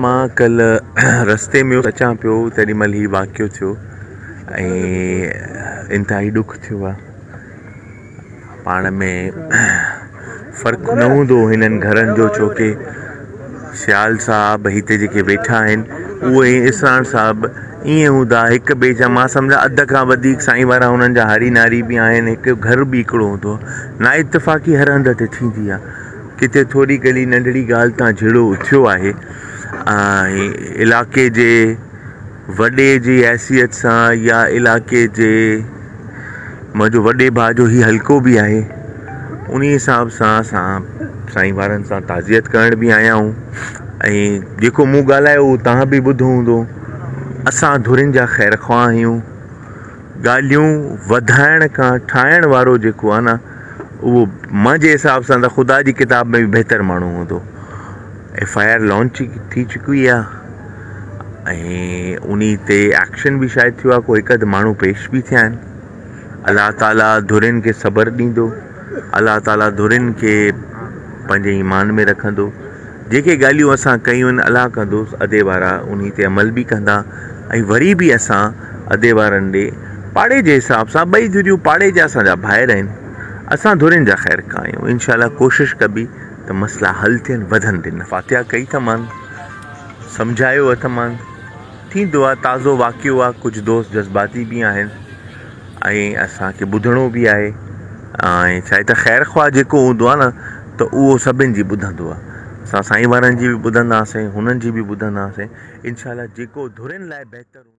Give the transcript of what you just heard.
مان ڪلهه رستي ۾ اچان پيو تيڏي مهل هي واقعو ٿيو ۽ انتهائي ڏک ٿيو آ. پاڻ ۾ فرق نه هوندو هنن گهرن جو ڇو ڪي سيال صاحب هتي جيڪي ويٺا آهن اهي اسراڻ صاحب ائين هوندا هڪ ٻئي جا مان سمجهان اڌ کان وڌيڪ سائين وارا هنن جا هاري ناري به آهن هڪ گهر به هڪڙو هوندو آ نا اتفاقي هر هنڌ تي ٿيندي آ. ڪٿي ٿوري گهڻي ننڍڙي ڳالهه تان جهيڙو اٿيو آهي ۽ علاقي جي وڏي جي حيثيت سان يا علاقي جي منهنجو وڏي ڀاء جو هي حلقو به آهي انهي حساب سان اسان سائين وارن سان تعزيت ڪرڻ به آيا آهيون ۽ جيڪو مون ڳالهايو اهو توهان به ٻڌو هوندو اسان ڌرين جا خير خواهه آهيون ڳالهيون وڌائڻ کان ٺاهڻ وارو جيڪو آهي نه اهو منهنجي حساب سان ته خدا جي ڪتاب ۾ به بهتر ماڻهو هوندو. ايف I R launch ٿي چڪي آهي ۽ انهي تي ايڪشن به شايد ٿيو آهي ڪو هڪ اڌ ماڻهو پيش به ٿيا آهن. الله تعالي ڌرين کي صبر ڏيندو الله تعالي ڌرين کي پنهنجي ايمان ۾ رکندو. جيڪي ڳالهيون اسان ڪيون آهن الله ڪندو ادي وارا انهي تي عمل به ڪندا ۽ وري به اسان ادي وارن ڏي پاڙي جي حساب سان ٻئي ڌريون پاڙي جا اسان جا ڀائر آهن اسان ڌرين جا خير خواهه آهيون انشاء الله ڪوشش ڪبي ته مسئلا حل ٿين وڌن به نه. فاتحه ڪئي اٿمان سمجهايو اٿمان ٿيندو آ تازو واقعو آ ڪجهه دوست جذباتي به آهن ۽ اسان کي ٻڌڻو به آهي ۽ ڇا آهي ته خير خواهه جيڪو هوندو آ نه ته اهو سڀن جي ٻڌندو آ اسان سائين وارن جي به ٻڌنداسين هنن جي به ٻڌنداسين انشاء الله جيڪو ڌرين لاء بهتر هوندو.